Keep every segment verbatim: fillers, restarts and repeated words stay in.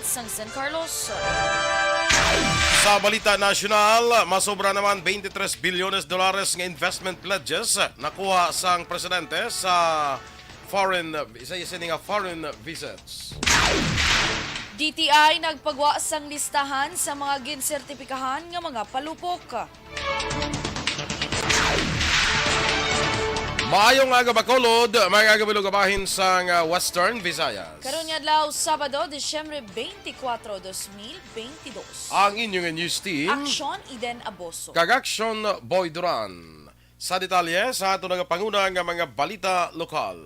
sang San Carlos. Sa balita nasyonal, masobra naman twenty-three bilyones dolares nga investment pledges nakuha sang presidente sa foreign, isa, isa ni nga foreign visits. D T I nagpagwa sang listahan sa mga ginsertipikahan nga mga palupok. Maayong aga, Bacolod, maayong aga, bilog nga bahin sang, ah, Western Visayas. Karon nga adlaw, Sabado, Disyembre twenty-four, dos mil twenty-two. Ang inyong news team, Aksyon Eden Aboso kag Aksyon Boy Duran. Sa detalye sa ato nagapanguna nga mga balita lokal.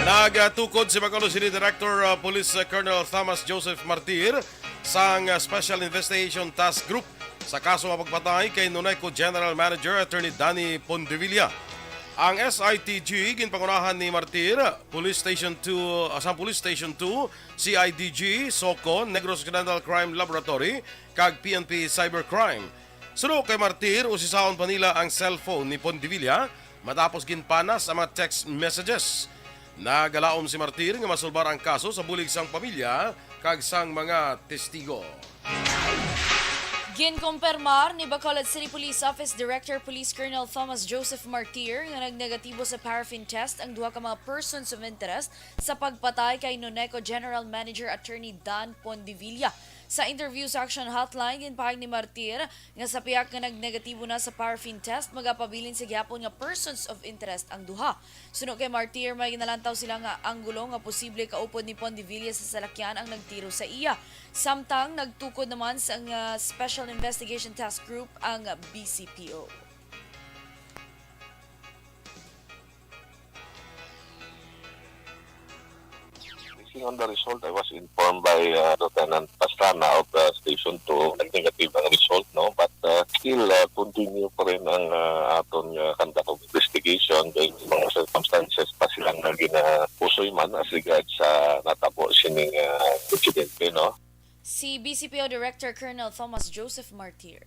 Nagtukod si Bacolod City Director, uh, Police, uh, Colonel Thomas Joseph Martir sang, uh, Special Investigation Task Group sa kaso nga pagpatay kay Noneco General Manager Attorney Danny Pondevilla. Ang S I T G ginpangunahan ni Martir, Police Station two, uh, sa Police Station two, C I D G, SOCO, Negros Occidental Crime Laboratory, kag P N P Cybercrime. Suno kay Martir, usisaon pa nila ang cellphone ni Pondevilla matapos ginpanas ang mga text messages. Nagalaom si Martir nga masulbar ang kaso sa bulig sang pamilya kag sang mga testigo. Ginkumpirmar ni Bacolod City Police Office Director Police Colonel Thomas Joseph Martir nga nagnegatibo sa paraffin test ang duha ka mga persons of interest sa pagpatay kay Noneco General Manager Attorney Dan Pondevilla. Sa interview sa Action Hotline, ginpahayag ni Martir nga sa pihak nga nagnegatibo na sa paraffin test, magapabilin sa gihapon nga persons of interest ang duha. Suno kay Martir, may ginalantaw sila nga anggulo nga posible kaupod ni Pondevilla sa salakyan ang nagtiro sa iya. Samtang nagtukod naman sa nga Special Investigation Task Group ang B C P O. Basing on the result, I was informed by, uh, Lieutenant Pastrana of, uh, Station two, nag-negative ang result, no? But, uh, still, uh, continue pa rin ang, uh, aton, uh, conduct of investigation. Kay may mga circumstances pa silang nga ginapusoy man as regards sa natabo sining, uh, insidente, no? Si B C P O Director Colonel Thomas Joseph Martir.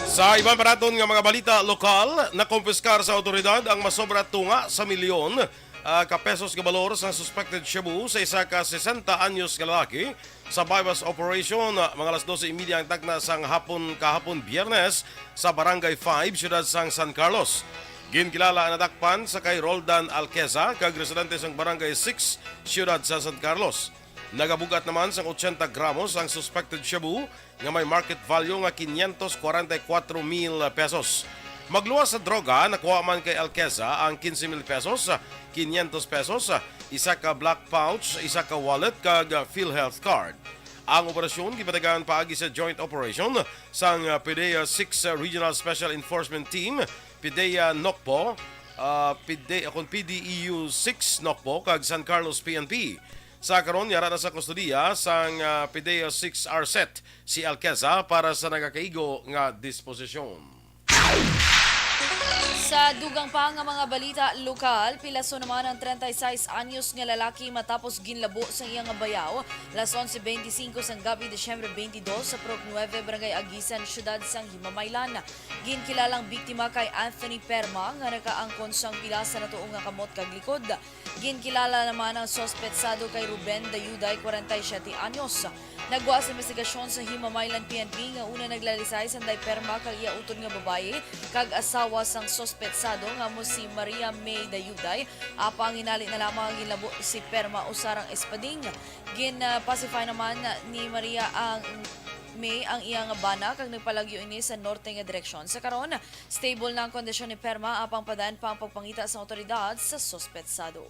Sa iban pa naton nga mga balita lokal, nakumpiskar sa awtoridad ang masobra tunga sa milyon, ah, ka pesos nga balor sang suspected shabu sa isa ka sesenta anyos nga lalaki sa buy-bust operation. Mga alas dose y media ang takna sang hapon kahapon, Biyernes, sa Barangay five, siyudad sang San Carlos. Ginkilala ang nadakpan sa kay Roldan Alqueza, kag residente sang Barangay six, siyudad sa San Carlos. Nagabug-at naman sang ochenta gramos ang suspected shabu nga may market value nga quinientos kwarenta y kuwatro mil pesos. Magluwas sa droga, nakuha man kay Alqueza ang quince mil pesos, quinientos pesos, isa ka black pouch, isa ka wallet, kag PhilHealth card. Ang operasyon ginpatigayon paagi sa joint operation sang, ah, PDEA six, ah, Regional Special Enforcement Team, PDEA NOCPO, ah, PDEA, kon PDEU six NOCPO, kag San Carlos P N P. Sa karon, yara na sa kustodiya sang, ah, PDEA six RSET si Alqueza para sa nagakaigo nga disposisyon. Sa dugang pa nga mga balita lokal, pilaso naman ang treinta y seis anyos nga lalaki matapos ginlabo sa iya nga bayaw, alas onse beintisinko sang gabi, Disyembre twenty-two, sa Purok nuebe, Barangay Aguisan, siyudad sang Himamaylan. Ginkilalang biktima kay Anthony Perma, nga nakaangkon sang pila sa natuong nga kamot kag likod. Ginkilala naman ang suspetsado kay Ruben Dayuday, kwarenta y siyete anyos. Nagwa sa investigasyon sa Himamaylan P N P nga una naglalisay sanday Perma kag iya utod nga babayi kag asawa sang suspetsado nga amo si Maria May Dayuday. Apang hinali na lamang ang ginlabo si Perma usa rang espading. Gin-pacify naman ni Maria ang May ang iya nga bana kag nagpalagyo ini sa norte nga direksyon. Sa karon, stable na ang kondisyon ni Perma, apang padayon pa ang pagpangita sa awtoridad sa suspetsado.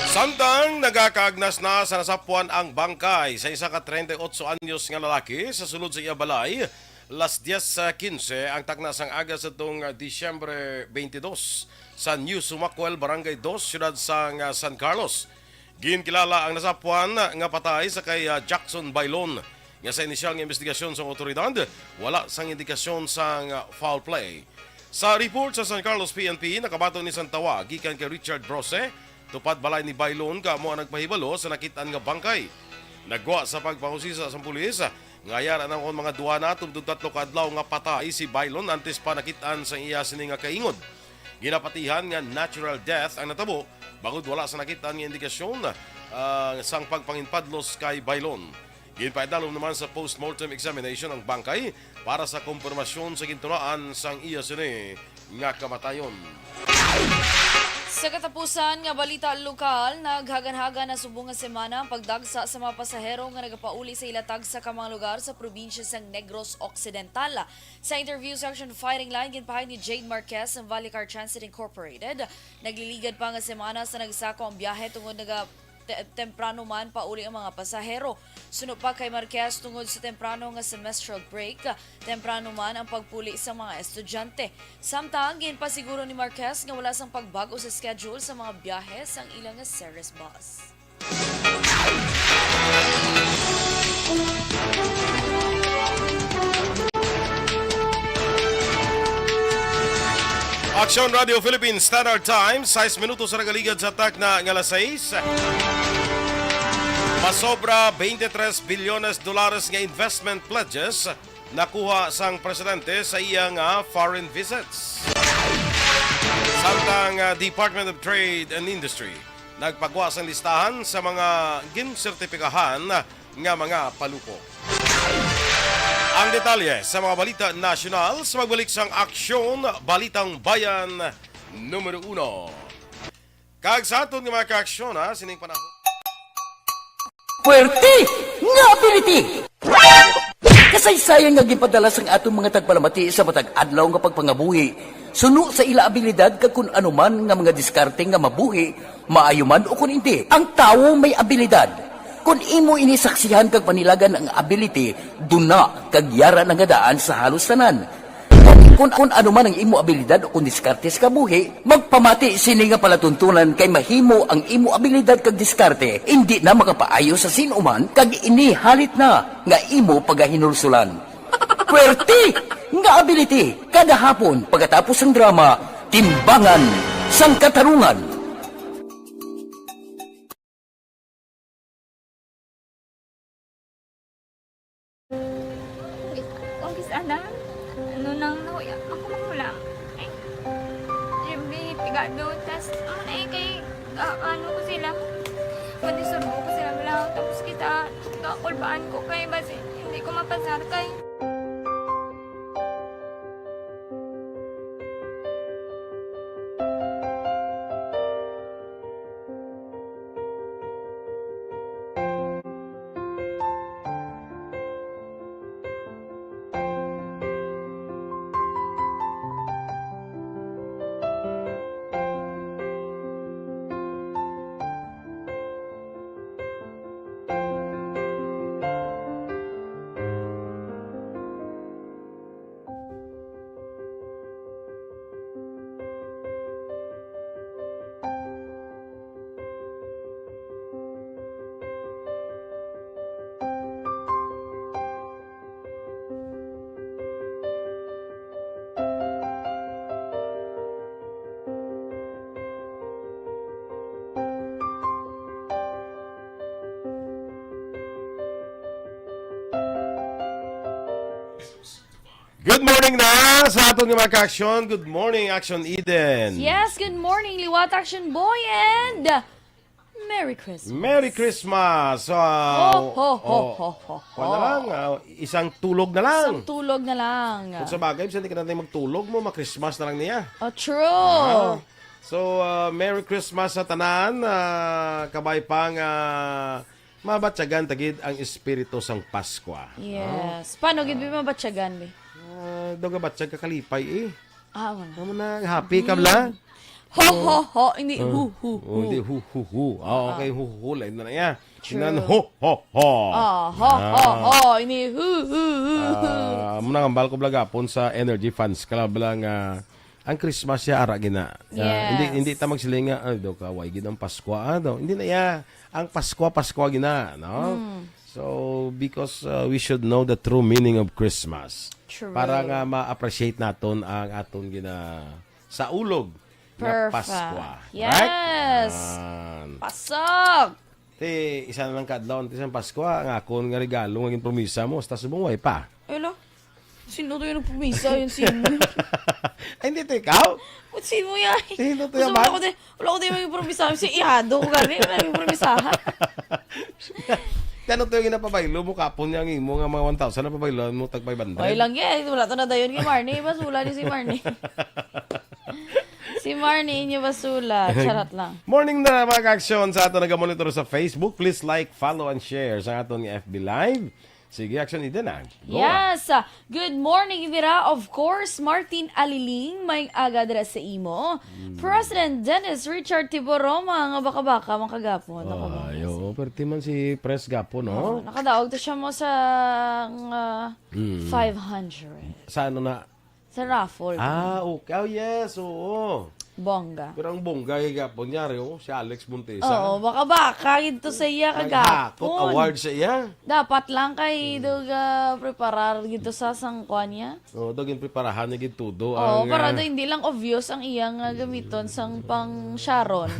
Samtang nagakaagnas na sa nasapwan ang bangkay sa isa ka treinta y ocho anyos nga lalaki sa sulod sa iya balay, alas diez quince ang takna sang aga sa tong Disyembre twenty-two sa New Sumacuel, Barangay Dos, siyudad sang, ah, San Carlos. Ginkilala ang nasapwan nga patay sa kay, ah, Jackson Bailon, nga sa inisyal nga investigasyon sang awtoridad, wala sang indikasyon sang, ah, foul play. Sa report sa San Carlos P N P, nakabaton ni sang tawag gikan kay Richard Brose, tupad balay ni Bailon, nga amo ang nagpahibalo sa nakit-an nga bangkay. Nagwa sa pagpangusisa sang pulis nga yara na kon mga duha na tubtob tatlo ka adlaw nga patay si Bailon antes pa nakit-an sang iya sini nga kaingod. Ginapatihan nga natural death ang natabo bangod wala sa nakit-an nga indikasyon, ah, sang pagpanginpadlos kay Bailon. Ginpaidalom naman sa postmortem examination ang bangkay para sa kumpirmasyon sa gintunaan sang iya sini nga kamatayon. Sa katapusan nga balita lokal, naghaganhagan na subong nga semana ang pagdagsa sa mga pasahero nga nagapauli sa ila tagsa ka mga lugar sa probinsya sang Negros Occidental. Sa interview sa Action Fighting Line, ginpahayag ni Jade Marquez sang Valicar Transit Incorporated, nagliligad pa nga semana sa nagsako ang biyahe tungod naga te-, temprano man pauli ang mga pasahero. Suno pa kay Marquez, tungod sa temprano nga semestral break, temprano man ang pagpuli sa mga estudyante. Samtang ginpasiguro ni Marquez nga wala sang pagbag-o sa schedule sa mga biyahe sang ila nga Ceres bus. Action Radio Philippines Standard Time, sais minutos sa nagaligad sa takna nga alas sais. Masobra twenty-three bilyones dolares nga investment pledges nakuha sang presidente sa iya nga foreign visits. Samtang, ah, Department of Trade and Industry nagpagwa sang listahan sa mga ginsertipikahan nga mga palupo. Ang detalye sa mga balita nasyonal sa magbalik sang Aksyon Balitang Bayan numero uno. Kag sa aton nga mga kaaksyon, ha, sining panahon. Puwerte nga ability! Kasaysayan nga ginpadala sang aton mga tagpalamati sa matag adlaw nga pagpangabuhi, suno sa ila abilidad kag kun ano man nga mga diskarte nga mabuhi, maayo man o kun indi, ang tawo may abilidad. Kon imo ini saksihan kag panilagan ang ability, duna kag yara na nga daan sa halos tanan. Kon, kon ano man ang imo abilidad o kon diskarte sa kabuhi, magpamati sini nga palatuntunan kay mahimo ang imo abilidad kag diskarte indi na makapaayo sa sin-o man kag ini halit na nga imo pagahinulsulan. Puwerte nga ability kada hapon pagkatapos sang drama, Timbangan sang Katarungan. Kung kis-, kung kis-, ana, ano nang nahuya, ako magulang. Ay, siyempre, pigado, tas, ano na eh, kay, ah, ano ko sila, madisurbo ko sila, wala, tapos kita, kakulbaan ko kay, basi, hindi ko mapasar kay. Good morning na sa aton nga mga ka-aksyon. Good morning, Action Eden. Yes, good morning, Liwat Action Boy, and Merry Christmas. Merry Christmas. Ah, ho, ho, ho, oh, ho, ho, kuwan na ho. Lang, ah, isang tulog na lang. Isang tulog na lang. Kung sa bagay, bisan di ka na tayo magtulog mo, ma-Christmas na lang niya. Oh, true. Ah. So, ah, Merry Christmas sa tanan. Ah, kabay pa nga mabatyagan ta gid ang espiritu sang Paskwa, no? Yes. Paano gid, bi, mabatyagan, bi? Ah, daw gabatyag ka kalipay, eh. Ah, wala. Amo na, happy ka, bala? Ho, ho, ho, hindi, hu, hu, hu. Oh, hindi, hu, hu, hu. Ah, okay, hu, hu, hu, lain na na iya. True. Nan, ho, ho, ho. Ah, ho, ho, ho, hindi, hu, hu, hu, hu. Ah, amo na, hambal ko, bala, gapon sa Energy Fans Club, bala, nga ang Christmas siya ara gina. Ah, hindi, hindi ta magsiling nga, "Ay, daw ka, way gid ang Paskwa, ah, daw." Hindi na iya. Ang Paskwa, Paskwa gina, no? Mm. So, because, uh, we should know the true meaning of Christmas. True. Para nga ma-appreciate naton ang aton gina sa ulog nga Paskwa. Perfect. Right? Yes. Yan. Pasok! Ti, isa na lang ka adlaw antes ang Pasko, ah, ang akon nga regalo nga ginpromisa mo, hasta subong way pa. Ay, ala. Sino to yung nagpromisa? Yung sino? Ay, hindi to ikaw? Ba't sino yan? Sino to Gusto yan, mo man? Ako din, wala ko din maging promisahan. Si Ihado ko gani, wala yung promisahan. Ti, ano to yung ginapabaylo mo? Kapon niya ang imo nga mga one thousand na pabaylo mo, tag five hundred. Okay lang yan. Wala to na dayon kay Marnie. Basula ni si Marnie. Si Marnie, inyo basula. Charot lang. Morning na, mga ka-aksyon, sa ato nagamonitor sa Facebook. Please like, follow, and share sa aton nga F B Live. Sige, Action Eden, ah. Go, ah. Yes. Ah, good morning, Mira. Of course, Martin Aliling, may aga dira sa imo. Hmm. President Dennis Richard Tiboroma, nga baka-baka, mga kagapon. Ako, Ay, Dennis. Oo, perti man si Pres Gapo, no? Oo, nakadaog to siya mo sa, nga, Hmm. five hundred. Sa ano na? Sa raffle. Ah, okay. Oh, yes, oo. Bongga. Pero ang bongga, higapon niya, oh, si Alex Montesa. Oo, baka-baka gid to sa iya Naghakot kagapon. Award sa iya. Dapat lang kay Hmm. dog, ah, preparar gid to sa sangkwan niya. Oo, dog yung preparahan niya gid todo Oo, ang, para ah, daw hindi lang obvious ang iyang, ah, gamiton sang pang Sharon.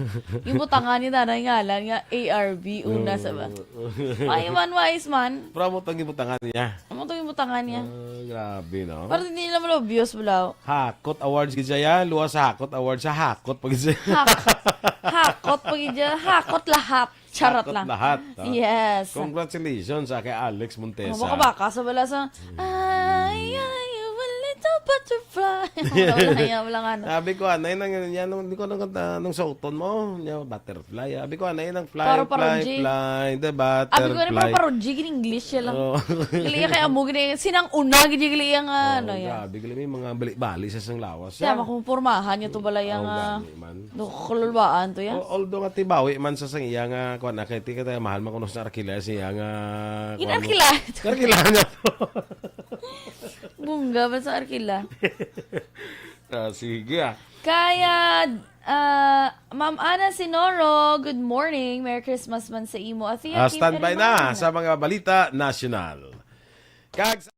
Yung butangan niya na ngalan nga A R B, una sa ba? Oo. Why man, wise man? Pero amo tong gibutangan niya. Amo tong gibutangan niya. Ah, grabe, no? Para hindi naman obvious, bulaw. Hakot Awards gid siya yan. Luwas sa Hakot Awards, sa Hakot pa gid siya. Hak-, hakot pa gid siya. Hakot lahat. Charot Hakot lang. Lahat, ha? Yes. Congratulations sa kay Alex Montesa. Oh, baka-baka sa bala sa, "Ay, ay, a little butterfly." Wala, wala, wala, wala nga, no? Sabi ko, "Anay, nang, yan, nung, di ko nang kanta, nung sauton mo, niya, butterfly." Sabi ko, "Anay, nang fly, Para fly, parodji. Fly, the butterfly." Abi ko, ano, para parodji, gin-English siya lang. Oo. Gali kay amo, gini, sinang una, gini, gali ang, ah, Oh, ano, yan. Grabe, gali, may mga bali-bali sa sang lawas. Kaya siya. Makumpormahan niya to bala yang, Oh, ah, gani man. Nakalulwaan to, ya? O, although nga tibawi man sa sang iya nga, kuwan na, kay ti ka tayo mahal man kuno sa Arkila, siya nga, kuwan mo. Arkila. Arkila niya to. Bungga ba sa Arkila? Ah, sige, ah. Kaya, ah, Ma'am Ana Sinoro, good morning. Merry Christmas man sa imo. Athea Ah, Kim standby na Hermana. Sa mga balita nasyonal. Kag sa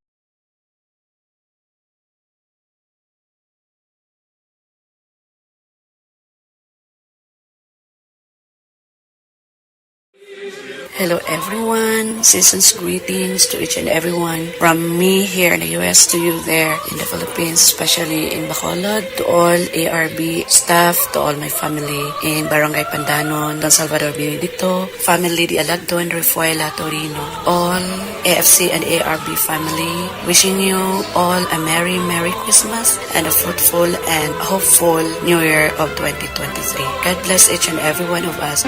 Hello everyone. Season's greetings to each and everyone. From me here in the U S to you there in the Philippines, especially in Bacolod, to all A R B staff, to all my family in Barangay Pandanon, Don Salvador Benedicto, family de Alagdo and Refuela Torino, all A F C and A R B family, wishing you all a merry, merry Christmas and a fruitful and hopeful New Year of twenty twenty-three. God bless each and every one of us.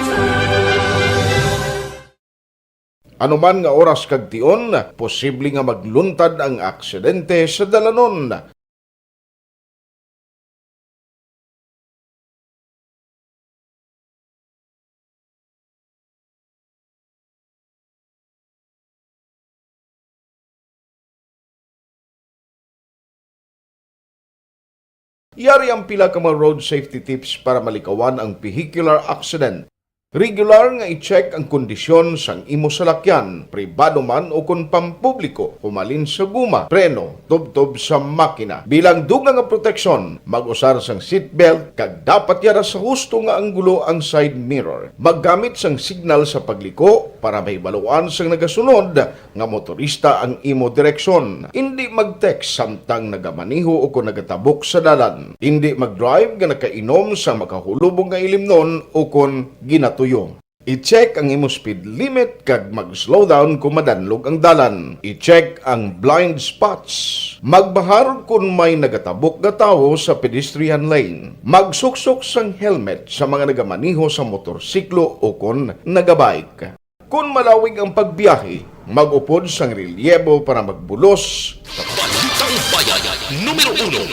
Anuman nga oras kag tion, posible nga magluntad ang aksidente sa dalanon. Yari ang pila ka mga road safety tips para malikawan ang vehicular accident. Regular nga i-check ang kondisyon sang imo salakyan, pribado man o kon pampubliko, humalin sa guma, preno, tubtob sa makina. Bilang dugang nga proteksyon, mag-usar sang seatbelt kag dapat yara sa husto nga anggulo ang side mirror. Maggamit sang signal sa pagliko para mahibaluan sang nagasunod nga motorista ang imo direksyon. Indi mag-text samtang nagamaneho o kon nagatabok sa dalan. Indi mag-drive nga nakainom sa makahulubong nga ilimnon o kon ginatuyo. I-check ang imo speed limit kag mag-slow down kon madanlog ang dalan. I-check ang blind spots. Magbahar kon may nagatabok nga tawo sa pedestrian lane. Magsuksok sang helmet sa mga nagamaneho sa motorsiklo o kon nagabike. Kon malawig ang pagbiyahe, mag-upod sang relyebo para magbulos. Balitang Bayan, numero uno.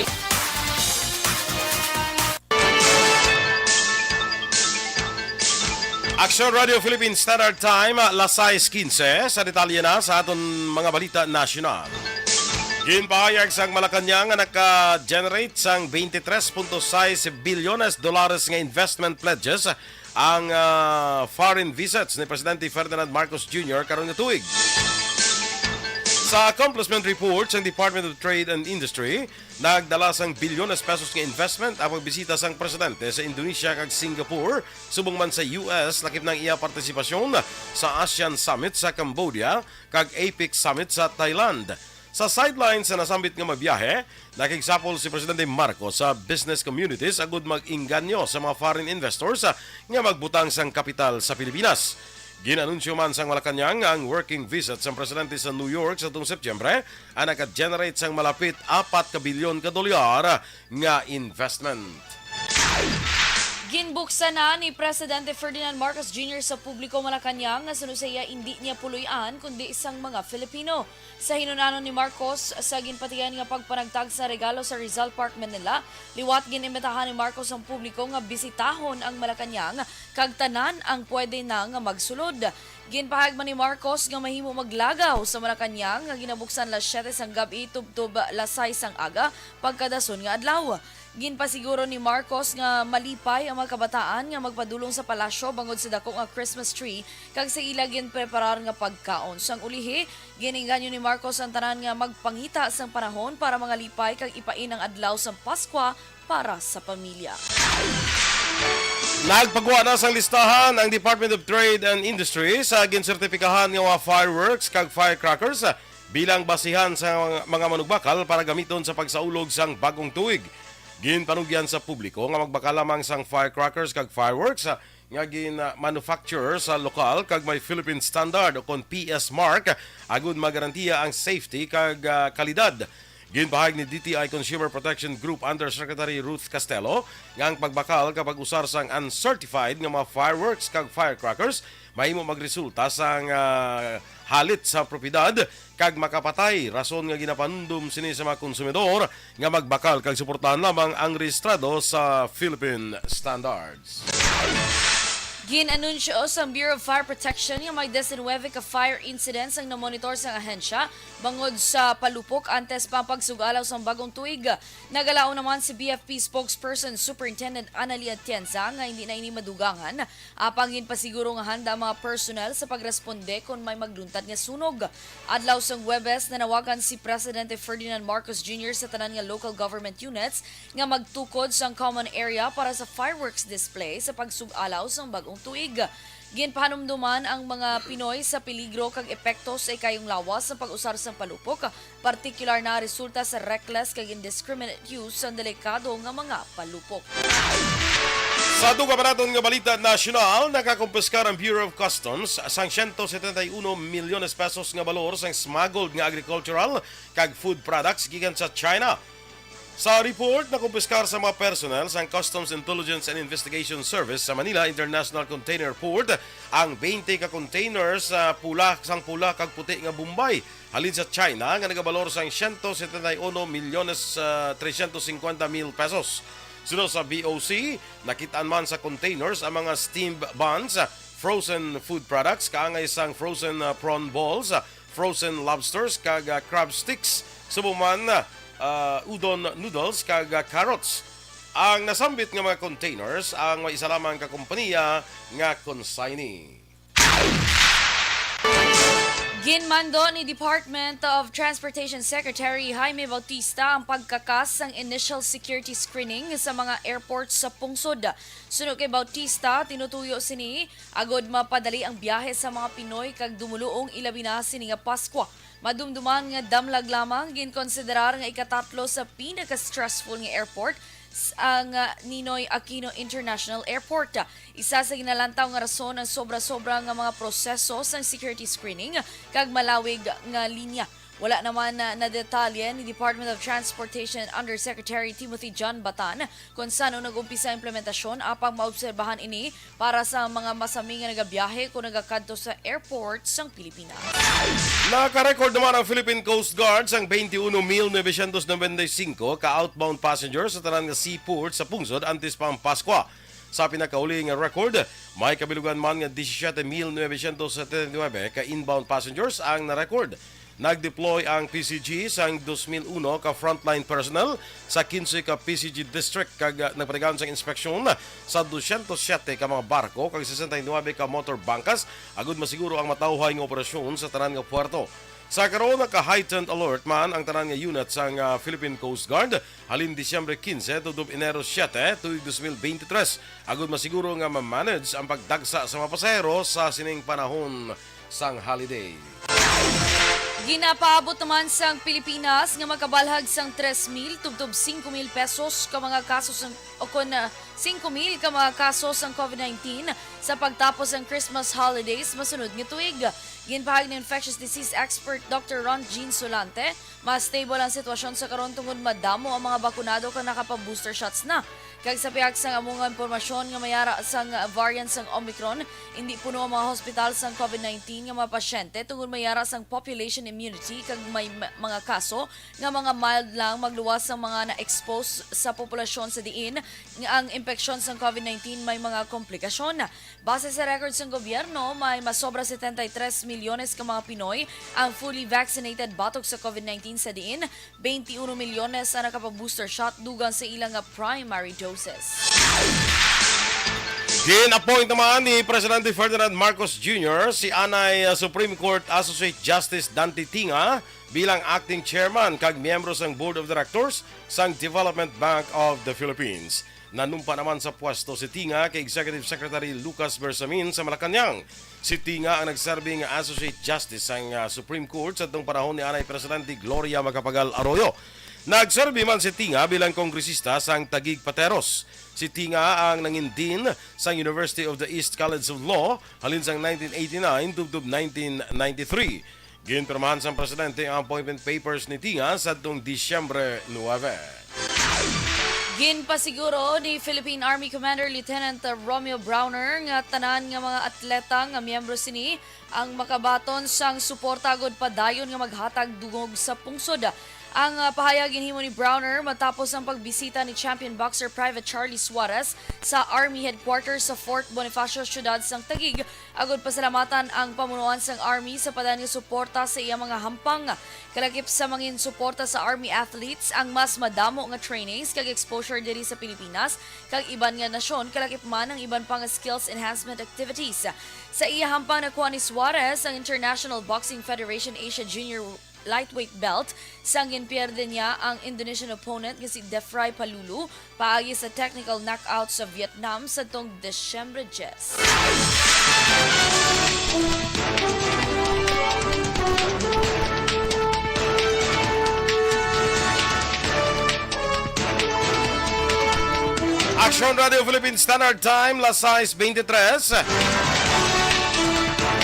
Aksyon Radio Philippine Standard Time, alas sais quince. Sa detalye na sa aton mga balita nasyonal. Ginpahayag sang Malacañang nga naka-generate sang twenty-three point sais bilyones dolares nga investment pledges ang, ah, foreign visits ni Presidente Ferdinand Marcos Junior karon nga tuig. Sa accomplishment report sang Department of Trade and Industry, nagdala sang bilyones pesos nga investment ang pagbisita sang presidente sa Indonesia kag Singapore, subong man sa U S, lakip na ang iya partisipasyon sa ASEAN Summit sa Cambodia kag APEC Summit sa Thailand. Sa sideline sa nasambit nga mga biyahe, nakigsapol si Presidente Marcos sa business communities agud mag-inganyo sa mga foreign investors, ah, nga magbutang sang kapital sa Pilipinas. Gin-anunsyo man sang Malacañang ang working visit sang presidente sa New York sa tuong Setyembre, ang naka-generate sang malapit apat ka bilyon ka dolyar nga investment. Ginbuksan na ni Presidente Ferdinand Marcos Junior sa publiko Malacañang nga suno sa iya indi niya puloy-an kundi sang mga Filipino. Sa hinunanon ni Marcos sa ginpatihan nga pagpanagtag sa regalo sa Rizal Park, Manila, liwat ginimbitahan ni Marcos ang publiko nga bisitahon ang Malacañang kag tanan ang pwede na nga magsulod. Ginpahayag man ni Marcos nga mahimo maglagaw sa Malacañang nga ginabuksan las siyete sang gab-i tubtob las sais sang aga pagkadason nga adlaw. Ginpasiguro ni Marcos nga malipay ang mga kabataan nga magpadulong sa palasyo bangod sa dako nga Christmas tree kag sa ila ginpreparar nga pagkaon. Sang ulihi, gin-inganyo ni Marcos ang tanan nga magpangita sang panahon para mangalipay kag ipain ang adlaw sang Paskwa para sa pamilya. Nagpagwa na sang listahan ang Department of Trade and Industry sa ginsertipikahan nga mga fireworks kag firecrackers bilang basihan sa mga manugbakal para gamiton sa pagsaulog sang bag-ong tuig. Ginpanugyan sa publiko nga magbakal lamang sang firecrackers kag fireworks nga gin-manufacture sa lokal kag may Philippine Standard o kon P S mark, agud magarantiya ang safety kag, ah, kalidad. Ginpahayag ni D T I Consumer Protection Group Undersecretary Ruth Castelo nga ang pagbakal kag pag-usar sang uncertified nga mga fireworks kag firecrackers mahimo magresulta sang, ah, halit sa propiedad kag makapatay, rason nga ginapanumdom sini sa mga konsumidor nga magbakal kag suportahan lamang ang rehistrado sa Philippine Standards. Gin-anunsyo sa Bureau of Fire Protection nga may diecinuebe ka fire incidents ang namonitor sang ahensya bangod sa palupok antes pa ang pagsug-alaw sang bag-ong tuig. Nagalaom naman si B F P spokesperson Superintendent Analia Atienza nga hindi na ini madugangan, apang ginpasiguro nga handa ang mga personnel sa pagresponde kon may magluntad nga sunog. Adlaw sang Huwebes, nanawagan si Presidente Ferdinand Marcos Junior sa tanan nga local government units nga magtukod sang common area para sa fireworks display sa pagsug-alaw sang bag-ong tuig. Ginpahanumduman ang mga Pinoy sa peligro kag epekto sa ikayong lawas sa pag-usar sang palupok, partikular na resulta sa reckless kag indiscriminate use sang delikado nga mga palupok. Sa dugang pa naton nga balita nasyonal, nakakumpiskar ang Bureau of Customs sang siyento setenta y uno milyones pesos nga balor sang smuggled nga agricultural kag food products gikan sa China. Sa report, nakumpiskar sa mga personnel sang Customs Intelligence and Investigation Service sa Manila International Container Port ang twenty ka containers sa pula, sang pula kag puti nga Bombay halin sa China nga nagabalor sang siyento setenta y uno milyones, ah, tresyentos singkwenta mil pesos. Suno sa B O C, nakitaan man sa containers ang mga steamed buns, frozen food products, kaangay sang frozen, ah, prawn balls, frozen lobsters, kag, ah, crab sticks, subong man, ah, udon noodles, kag, ah, carrots. Ang nasambit nga mga containers ang may isa lamang ka kompanya nga consignee. Ginmando ni Department of Transportation Secretary Jaime Bautista ang pagkakas sang initial security screening sa mga airports sa pungsod. Suno kay Bautista, tinutuyo sini agud mapadali ang biyahe sa mga Pinoy kag dumuluong, ilabi na sini nga Paskwa. Madumduman nga damlag lamang, ginkonsiderar nga ikatatlo sa pinaka-stressful nga airport s-, ang, ah, Ninoy Aquino International Airport. Isa sa ginalantaw nga rason ang sobra-sobra nga mga proseso sang security screening kag malawig nga linya. Wala naman na, nadetalye ni Department of Transportation Undersecretary Timothy John Batan kon san-o nag-umpisa ang implementasyon, apang maobserbahan ini para sa mga masami nga nagabiyahe kon nagakadto sa airport sang Pilipinas. Naka-record naman ang Philippine Coast Guard sang twenty-uno mil novecientos noventa y cinco ka outbound passengers sa tanan nga seaport sa pungsod antes pa ang Paskwa. Sa pinakauli nga record, may kabilugan man nga disisyete mil novecientos setenta y nuebe ka inbound passengers ang na-record. Nag-deploy ang P C G sang dos mil uno ka frontline personnel sa kinse ka P C G district kag, ah, nagpatigayon sang inspeksyon sa dosyentos siyete ka mga barko kag sesenta y nuebe ka motor bangkas agud masiguro ang matawhay nga operasyon sa tanan nga puerto. Sa karon, naka-heightened alert man ang tanan nga unit sang, ah, Philippine Coast Guard halin Disyembre quince tubtob Enero siete, tuig dos mil beintitrés, agud masiguro nga ma-manage ang pagdagsa sa mga pasahero sa sining panahon sang holiday. Ginapaabot naman sang Pilipinas nga makabalhag sang tres mil tubtob singko mil pesos ka mga kaso sang, o kon, ah, singko mil ka mga kaso sang covid nineteen sa pagtapos sang Christmas holidays masunod nga tuig. Ginpahayag ni infectious disease expert Doctor Ron Jean Solante, mas stable ang sitwasyon sa karon tungod madamo ang mga bakunado kag nakapa-booster shots na. Kag sa pihak sang amo nga impormasyon nga may ara sang variant sang Omicron, indi puno ang mga hospital sang covid nineteen nga mga pasyente tungod may ara sang population immunity kag may ma-, mga kaso nga mga mild lang magluwas sang mga na-expose sa populasyon sa diin nga ang impeksyon sang covid nineteen may mga komplikasyon. Base sa record sang gobyerno, may masobra setenta y tres milyones ka mga Pinoy ang fully vaccinated batok sa covid nineteen sa diin twenty-one milyones ang nakapa-booster shot dugang sa ila nga primary doses. Gin-appoint naman ni Presidente Ferdinand Marcos Junior si anay, uh, Supreme Court Associate Justice Dante Tinga bilang acting chairman kag miyembro sang Board of Directors sang Development Bank of the Philippines. Nanumpa naman sa pwesto si Tinga kay Executive Secretary Lucas Bersamin sa Malacañang. Si Tinga ang nagserbi nga Associate Justice sang, ah, Supreme Court sa atong panahon ni anay Presidente Gloria Macapagal Arroyo. Nagserbi man si Tinga bilang kongresista sang Taguig Pateros. Si Tinga ang nangin Dean sang University of the East College of Law halin sang nineteen eighty-nine tubtob nineteen ninety-three. Ginpirmahan sang presidente ang appointment papers ni Tinga sadtong Disyembre nuebe. Ginpasiguro ni Philippine Army Commander Lieutenant Romeo Browner nga tanan nga mga atleta nga miyembro sini ang makabaton sang suporta agud padayon nga maghatag dungog sa pungsod. Ang, ah, pahayag ginhimo ni Browner matapos ang pagbisita ni champion boxer Private Charlie Suarez sa Army Headquarters sa Fort Bonifacio, siyudad sang Taguig, agud pasalamatan ang pamunuan sang Army sa padayon nga suporta sa iya mga hampang. Kalakip sa mangin suporta sa Army athletes ang mas madamo nga trainings kag exposure diri sa Pilipinas kag iban nga nasyon, kalakip man ang iban pa nga skills enhancement activities. Sa iya hampang, nakuha ni Suarez ang International Boxing Federation Asia Junior Lightweight belt sang ginpierde niya ang Indonesian opponent nga si Defry Palulu paagi sa technical knockout sa Vietnam sadtong Disyembre diyes. Aksyon Radio Philippine Standard Time, las sais beintitrés.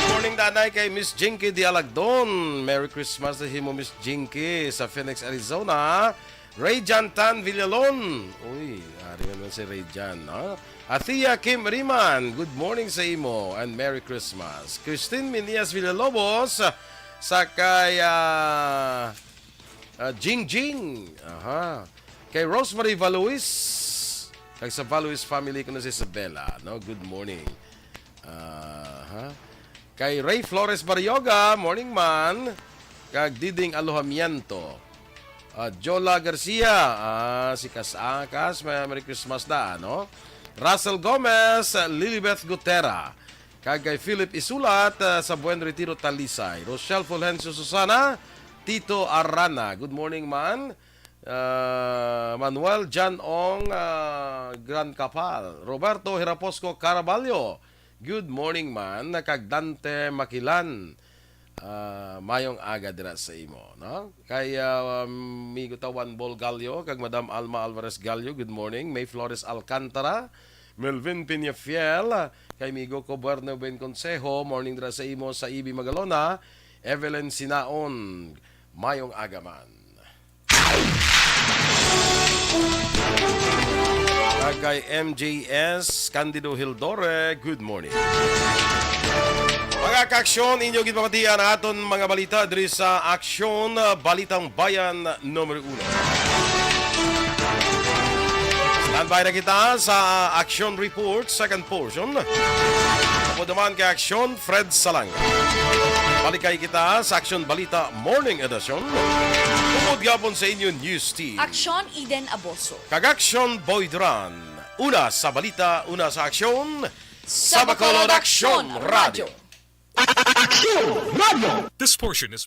Morning, danay kay Miss Jinky Dialagdon. Merry Christmas sa himo, Miss Jinky, sa Phoenix, Arizona. Rayjan Tan Villalon. Uy, ari naman si Rayjan, no? Athea Kim Riman, good morning sa imo and Merry Christmas. Christine Minias Villalobos, sa kay, ah, ah, Jingjing. Aha. Kay Rosemary Valois, kag sa Valois family ko na si Isabela, no? Good morning. Aha. Kay Ray Flores Barrioga, morning man. Kag Diding Alojamiento. Ah, Jola Garcia, ah, si Kas Akas, may Merry Christmas da, no? Russell Gomez, Lilibeth Gutera. Kag kay Philip Isulat, ah, sa Buen Retiro, Talisay. Rochelle Fulgencio Susana, Tito Arana. Good morning man. Ah, Manuel John Ong, ah, Gran Capal. Roberto Hiraposco Caraballo. Good morning man, kag Dante Makilan. Ah, mayong aga dira sa imo, no? Kay, ah, Migo Tawan Bol Gallo, kag Madam Alma Alvarez Gallo, good morning. May Flores Alcantara, Melvin Peñafiel, kay Migo ko Buerno Ben Consejo, morning dira sa imo, sa Ibi Magalona, Evelyn Sinaon, mayong aga man. Kag kay M J S Candido Hildore, good morning. Mga kaaksyon, inyo ginpamatian ang aton mga balita diri sa Aksyon, uh, Balitang Bayan numero uno. Standby na kita sa Aksyon Report, second portion. Upod naman kay Aksyon Fred Salanga. Balik kay kita sa Aksyon Balita Morning Edition. Upod gapon sa inyo news team. Aksyon Eden Aboso. Kag Aksyon Boy Duran. Una sa balita, una sa aksyon. Sa Bacolod Aksyon Radio. Aksyon Radio. This portion is